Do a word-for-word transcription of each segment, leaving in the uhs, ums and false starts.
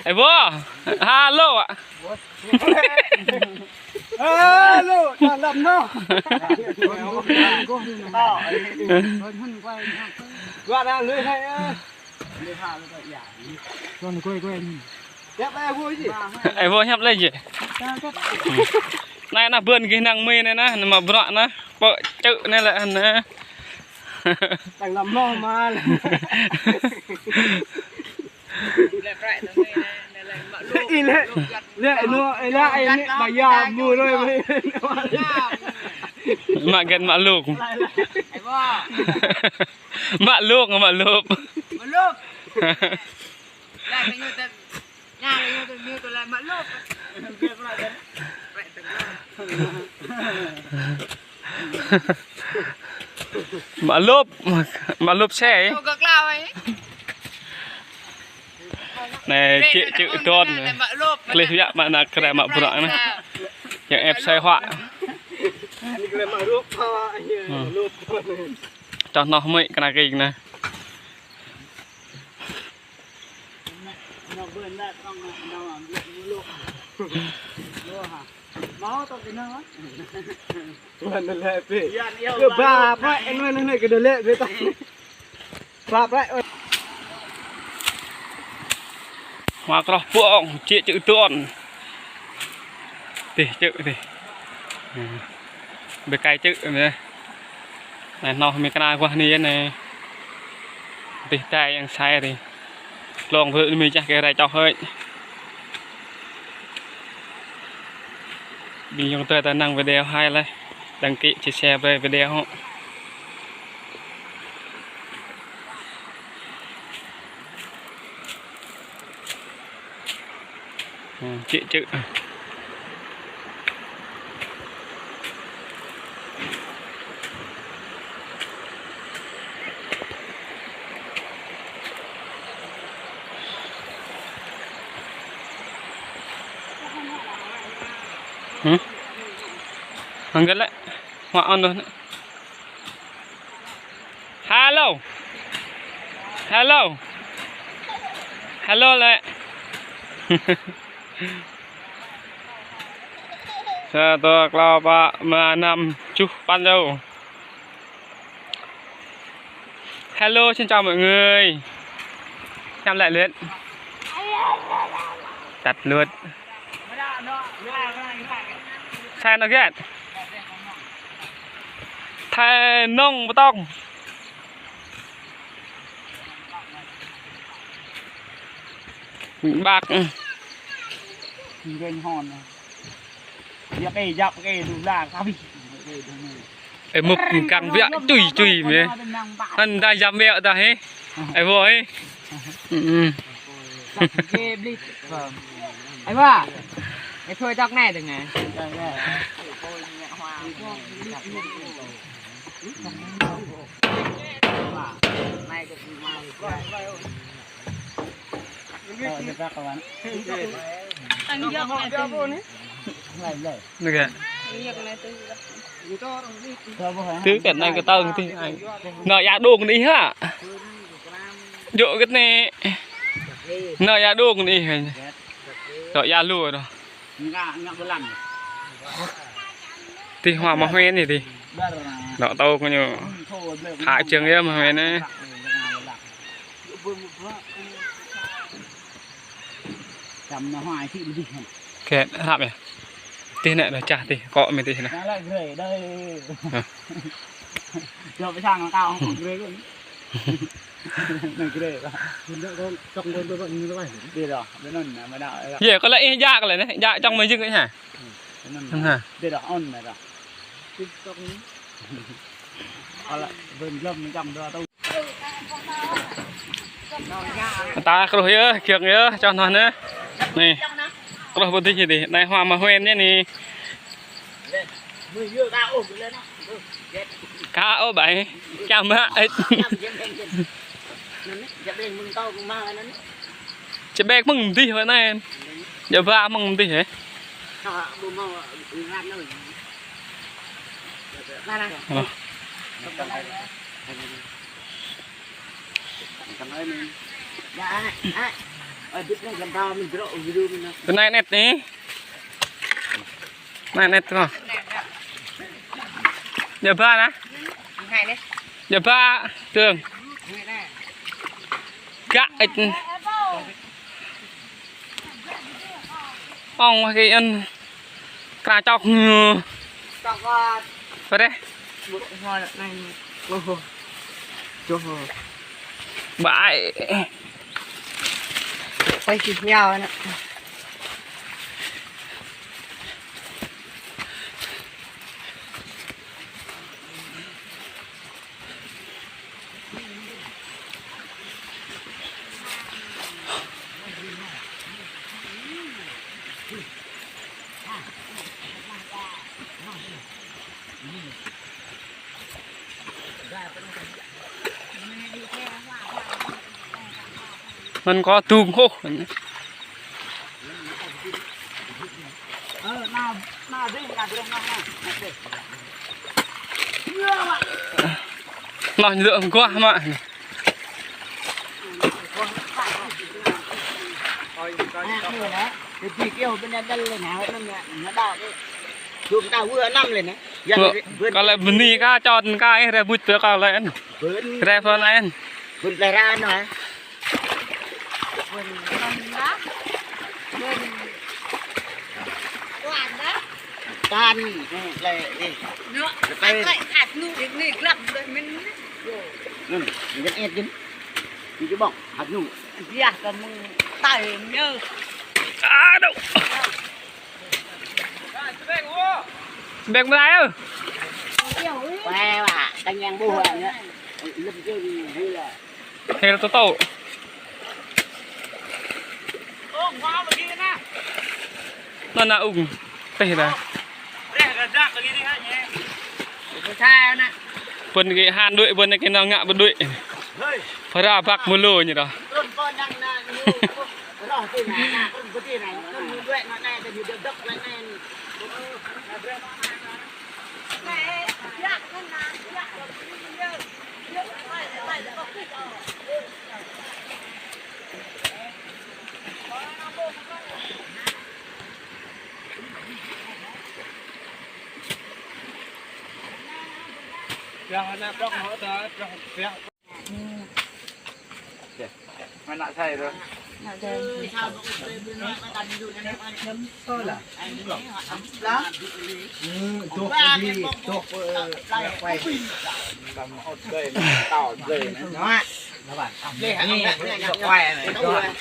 Ê, bố. Alo ạ. Alo, ta lăm nô. Gua đang lưới hay. Ê, bố hiăp lĕ jĕ. Anai ană bươn gih năng mơi anai anai, anai mă bruă anai. Pơ čư̆ anai lĕ anai. Đang lăm nô mă. Ih, lĕ, lĕ, nô, ê, lĕ, ê, lĕ, ƀai yă, mơ̆, nô, ê, lĕ. Mă gĕt mă luk. Mă luk, mă luk. Mă luk. Mă lŭp, mă lŭp xe. Anai, čư̆, čư̆ đôn. Klih biă mă ană kre mă bruă anai. Yang ĕp xe huă. Čoh noh mơi kơnang kơ anai. Hua kroh pơ̆ng, čư̆ čư̆ đôn. Tih čư̆ tih. Bơkai čư̆ anai. Anai, hơnơ̆ng mơi kơnang guah anai anai. Tih tai yang sai tih. Lông brơi mơi čah kơ rai čoh hơi. Ƀing ayŏng adơi ta năng video hay lĕ, đăng ký, chia sẻ brơi video hŏ. Čư̆ čư̆. Hơ? Hăng gơ̆t lĕ. Hua on đôč. Hello. Hello. Hello lĕ. Sa, dua, klâo, pă, rơma, năm, tơjuh, păn, jâo. Hello, xin chào mọi người. Em lại lượt. Tắt lượt. Sai nó ghét. Thầy nông bê tông. Bạc. Ê, mŭp kăng biă čui čui mơi. Hăn ta jăm biă ta hê. Ê, vô hê. Ê, vô. Ê, thôi tóc này đừng à. Tăng dọc này. Nè kìa. Tứ kẹt anai kơ tơng tih. Nă ia đung anai hă. Jŏk kơ anai. Nă ia đung anai hă. Dŏ ia lu đôč. Tih hua mă huen anai tih. Dŏ tâo kơ ñu. Hă čơ̆ng yơh mă huen anai. Kĕ, hrăp yơh. Tih anai đôč čah tih, kŏ mơi tih anai. Hă. Yê, kâo lăi ih jak lĕ anai, jak čŏng mơi jing ih hă. Hă. Ta kruh yơh, kiăng yơh, čoh noh anai. Anai. Kruh pơdih yơh tih. Anai hua mă huen yơh anai. Ka ôh ƀai. Čăm mă. Čơbek mơ̆ng pơdih wơ̆t anai. Djơ̆ ba mơ̆ng pơdih hă. Alo. Tơ anai anet anai. Anai anet kơ. Djơ̆ ba anai. Djơ̆ ba, Trương. Gak ĕč. Ong kơ anŭn. Kra čŏk ñu. Čŏk ăt. Pơrĕh. Bơ hoa lăk anai. Bơ hoa. Bơ ai. Pơi sĭt ñu anŭn. Mơ̆n kơ tŭng hŏ. Noh ñu dŏ mơguah mă. Kơ lĕ bơni kah čon kah ih rai buč tơ kah lĕ. Rai phơ anai. Tan, lĕ, ih. Lĕ, hăt nu, ih, ni glăk, dah min. Nun, jangan et, jin. Ni coba, hăt nu. Biah kơ mơ̆ng tai ñu. Aduh. Bek mơrai ơ. Wah, wah, kơ ñang buh, wah, ñu. Lŭm jin, hil. Hil tơ tŏ. Anŭn anŭn ung. Teh dah. Bơ̆n kơ han đuaĭ, bơ̆n kơ nao ngă ƀơi đuaĭ. Phara băk mơlô ñu dah.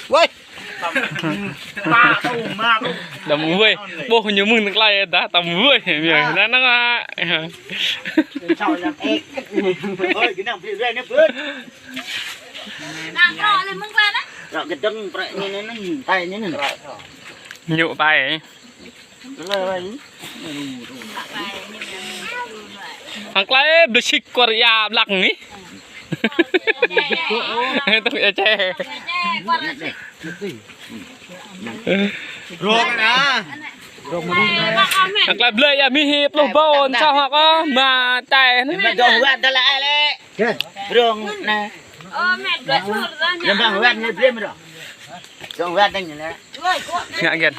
Woi. Đăm wơi, ƀuh ñu mơ̆ng tơklai dah, đăm wơi, miêng. Năng năng ah. Ơi, kơ năng bri rai anai bơ̆n. Năng trŏ lĕ mơ̆ng tơklai anai. Trŏ kơdơ̆ng prăk ñu anai, anai, tai ñu anai. Ñu tai. Hăng tơklai blơsik kuar ia blak ni. Tơ̆ng ia čeh. Rơ̆k anai. Hăng tơklai blơi ia mih pluh ƀôn, sao hŏk ah, mă tai anai. Mă dŏ wơ̆t tơlơi ai lĕ. Rơ̆k anai. Lăm bang wơ̆t ñu blơi mơ̆ dŏ. Dŏ wơ̆t anai lĕ. Ngă gĕt.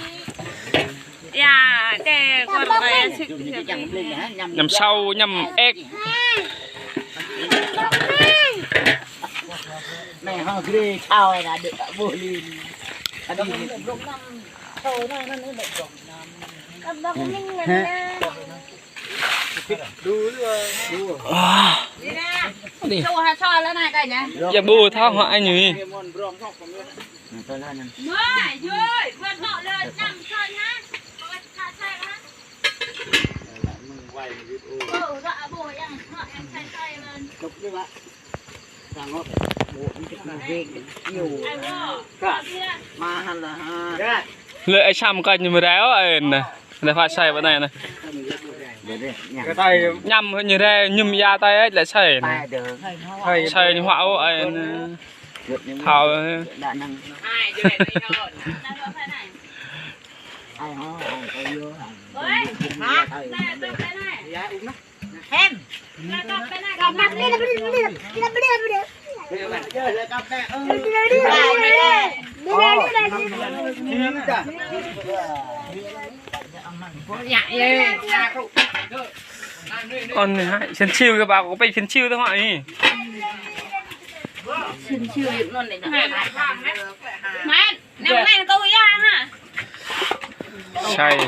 Ya, tê kuar ƀai sik. Ñăm sau, ñăm ek. Anai hŏ grê thâo anai đĭ ƀuh li. Anai. Hă? Anai. Ya ƀu thâo hă anai. Lĕ ai săm kơ ñu mơrai ôh, ai anai. Lĕ pha sai ƀơi anai anai. Ñăm ñu rai, ñum ia tai ai lĕ sai anai. Sai ñu huă ôh, ai anai. Thâo. Hem. Ôn này hả? Xin chiêu cái bà có phải xin chiêu thôi hả? Xin chiêu được luôn đấy. Mẹ, năm nay tôi ya hả? Sai.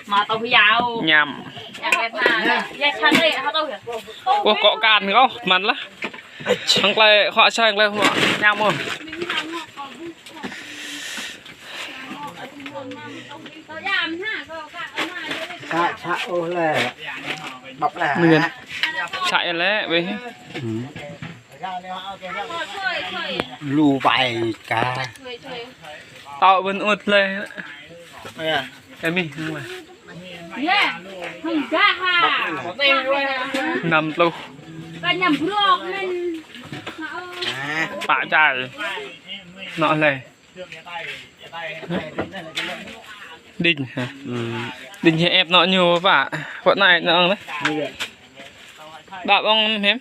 Mà tôi ya. Nhầm. Ơ, kŏ kan kâo, măn lah. Hăng klai, khua sai klai, khua ñam ôh. Sa, sa ôh lĕ. Băp lĕ. Nương. Sa lĕ, weh. Lu bai ka. Tao ƀơ̆n ŭt lĕ. Kami. Năm pluh. Pă čai. Nŏ lĕ. Đinh hả? Đinh hả, ĕp nŏ ñu pă. Pă nai nŏ lĕ. Đa ƀong hiam.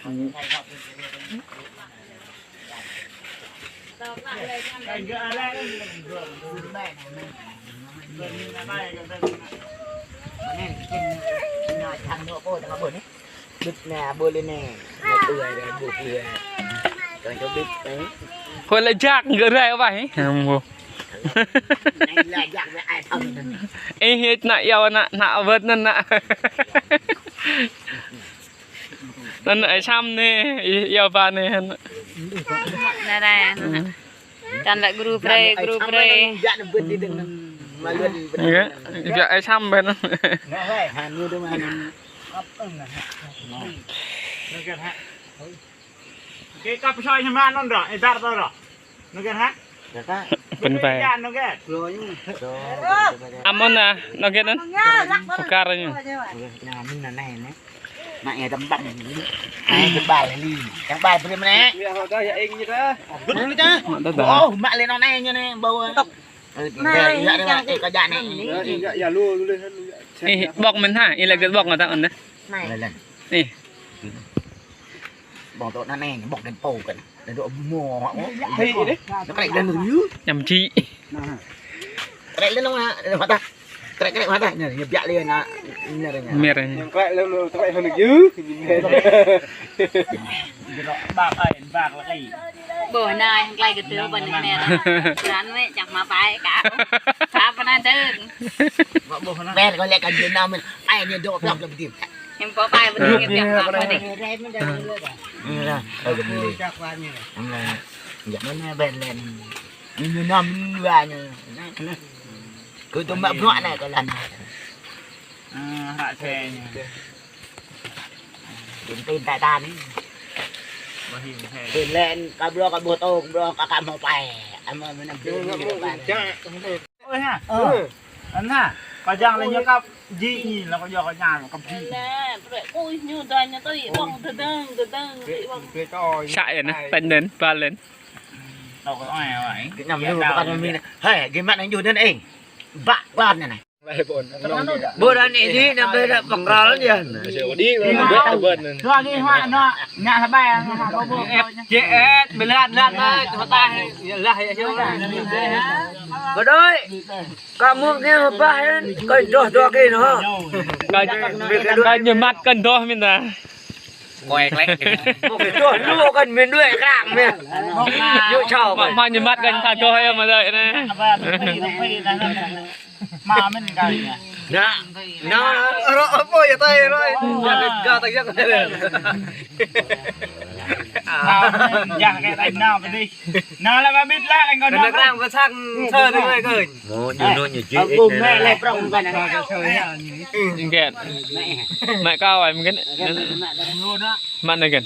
Hơi lĕ jak gơ̆ rai wah. Ih, nă iâu nă, nă wơ̆t nă nă. Nă nă ai sam nê, iâu ba nê. Nă nă. Čan lĕ gru brơi, gru brơi. Iâu ai sam ƀơ̆n. Kê kăp soi ñu mă anŭn ră, ê dar tơ ră. Nŭn kĕt hă? Pơ̆n pai. Nŭn kĕt. Amon na, nŭn kĕt nŭn. Pơkar ñu. Nă ê tăm băm. Ê, tăm bal li. Tăm bal bơ̆n mă nă. Gŭt lu ta. Mă ta ta. Ôh, mă lĕ nŭn nă ñu nă, bâo. Nă, ê, ê, ê, ê, kơ ja nă. Ih, ƀŏk mơ̆n hă? Ih lĕ gĕt ƀŏk ngă ta ôn nă. Ih. Ƀŏk tŏ nă nĕ, ƀŏk đen pô kĕn. Đen dŏ mô, ôh. Hei, ih. Nă klĕ đen nŭn yơh. Ñăm či. Klĕ đen nŭn nă, đen mă ta. Klĕ, klĕ mă ta. Nă, ñu biă lĕ nă, nă, nă. Mĕr. Ñu klĕ đen nŭn, klĕ hơnŭk yơh. Ƀơ̆ nai, hăng klai kơ tơ ƀơ̆n nĕ. Răn wĕ, čang mă pai ka. Sa pơnăn tơ̆n. Ƀơ̆ kơ lĕ kơ jơnam mĕn. Ai ñu dŏ plŏk lĕ bơdim. Hiư̆m pô pai bơdim, hiư̆m pô pai bơdim. Ơ, kơ bơdim. Ơ, jak mơ̆n ƀơ̆n lĕ. Ñu nơm ñu wa ñu. Kơ tơ̆ mă bruă nai kơ lăn. Ơ, hră xe ñu. Tin tin tai tan. Tin len, kơ bruă kơ ƀuh tông, bruă kơ kăm hŏ pai. Ama mơnam tin. Ơ, ha. Ơ. Anŭn ha. Pơjang lĕ ñu kăp ji ñu, lă kơ yua kơ ña kăp ji. Lĕ, prek kuih ñu, dai ñu tui, ƀơ̆ng tơdơ̆ng, tơdơ̆ng, tui ƀơ̆ng. Sa ên, tañ ên, ba ên. Tao kơ ai, ai. Kơ ñăm lu kơ kăn mơ̆n. Hai, gơ̆ mă nă ñu dơ̆n ê. Bă klan nă nă. Ƀơ̆ đa nĕ ji, nă ƀơ̆ đa pơkrăl jă. Dua gơ̆ hua nă, ngă hơbai, hua hơbai. Ê, ƀơ̆ lăn, lăn ơi, hơbai, lah, ya, ya. Ƀơ̆ đơi. Kơ mŭk nge hơbah ên, kơ doh doh kơ nă. Kơ, kơ ñu măt kơ doh mơ̆n ta. Koi klek. Mŭk kơ doh lu kơ mơ̆n đuaĭ krang mơ̆n. Ñu čao. Mă, mă ñu măt kơ ta doh ê mă đơi nă. Mă mơ̆n kơ. Nă. Nă. Rŏ, apa ya tai rŏ. Ya kơ ta ya. Mă mơ̆n, ya kơ ta nă pơdih. Nă lă ba bit lă, kơ nă krang pơsang sơ tơ kơ. Mô, ñu nô ñu ji. Ơ, ƀu mĕ lĕ prŏng kăn. Ih kĕn. Mĕ kâo ai mơ̆n kĕn. Mă nă kĕn.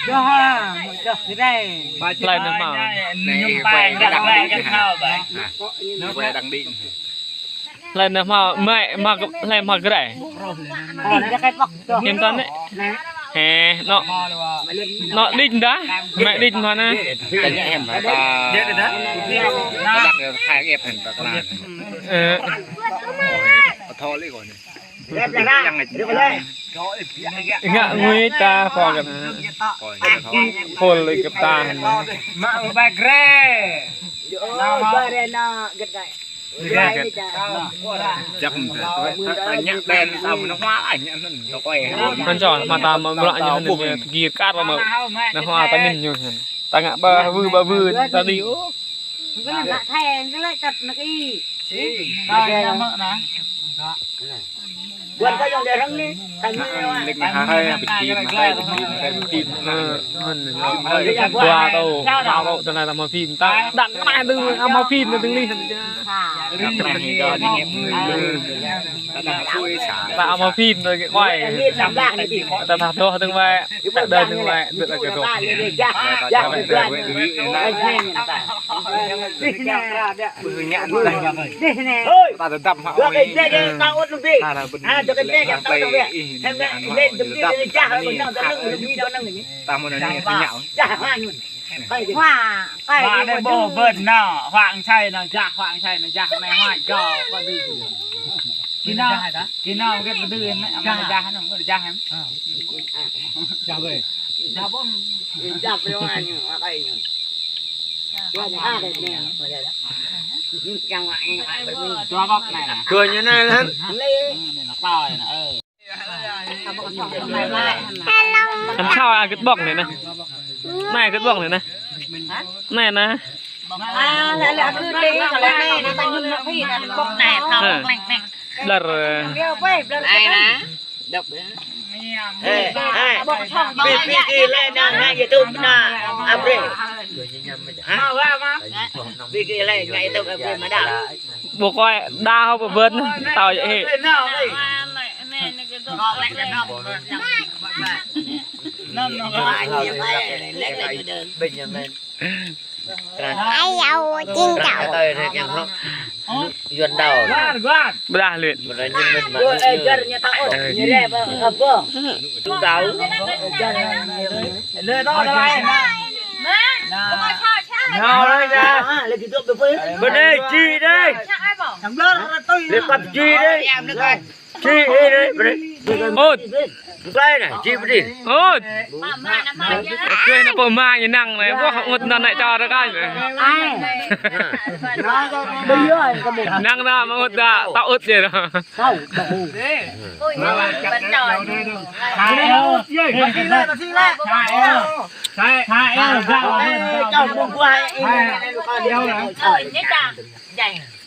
Dah, dah kơ dai. Laih nă hmâo. Nă, laih nă hmâo, mĕ, mă, laih mă kơ dai. Ih, ya kĕn pŏk. Hiư̆m tơ̆n nĕ? Hê, nŏ. Nŏ đinh dah. Mĕ đinh mă nă. Ơ. Ngă ngui ta pho kơ. Phol lĕ kơ ta. Mă ƀai grê. Jăk ta, ta, ta ñă đen ta mơ̆n hua lah ñă anŭn, ta koi. Hăn čô, mă ta mă mră ñă anŭn, gir kar mă. Nă hua ta min ñu hăn. Ta ngă ba wư, ba wư, ta đi, ô. Kơ lăng ngă thèn, kơ lăng tăt năk i. Kơ lăng mă nă. Ƀuăn kơ yŏng đe răng ni, ta ñu. Lĕ nă hai, hai, ƀĭt phim, hai, ƀĭt phim, hai, ƀĭt phim. Ơ, hăn, hua tô, hua tô, tơlơi ta hmâo phim, ta, đăng kơ nai tơlơi, hmâo phim, tơlơi tơlơi. Đăng kơ nai hi kơ, đi ngep. Ta hmâo phim, tơlơi kơ quay. Ta thah thô, tơlơi quay. Đa đa nưng lĕ, đa đa kơ dŏ. Ta tơdăm hă ơi. Ta mơ̆n anai tơña. Hua, kai. Hua, đe ƀôh bơ̆n nă, hua sai nă, jah hua sai nă, jah nai hua, jah, kơ đư. Kơ nă, kơ nă, kơ đư, nă, ama jah nă, kơ jah em. Jah ƀơi. Jah ƀơi. Jah ƀơi, hua kai ñu. Hua ñu hua kai ñu. Hua ñu hua kai ñu. Hua ñu nai lăng. Lĕ. Nă, kơ ta nă, ơ. Ăn sao à, gĭt ƀŏk anai nă. Anai gĭt ƀŏk anai nă. Anai nă. Đar. Ê, ê. Pi, pi, pi, lĕ nă, nă, YouTube nă, abre. Hă? Pi, pi, lĕ nă, YouTube abre mă đa. Ƀu koi đa hŏ pơbơ̆n, tao yơh hĭ. Ai yau, čin čau. Yuan đao. Ƀrah lĕ. Ƀrah ñu mơ̆n mă. Ơ, ơ, ơ. Lĕ tơ đa lai. Nao đa ya. Bơnê či đe. Lĕ kăp či đe. Či đe, bơnê. Ôt. Klai nă, či bơnê. Ôt. Čuê nă pô mă ñu năng nă, ƀuh ôt nă nă čar kơ. Năng nă mă ôt đa, ta ôt yơh.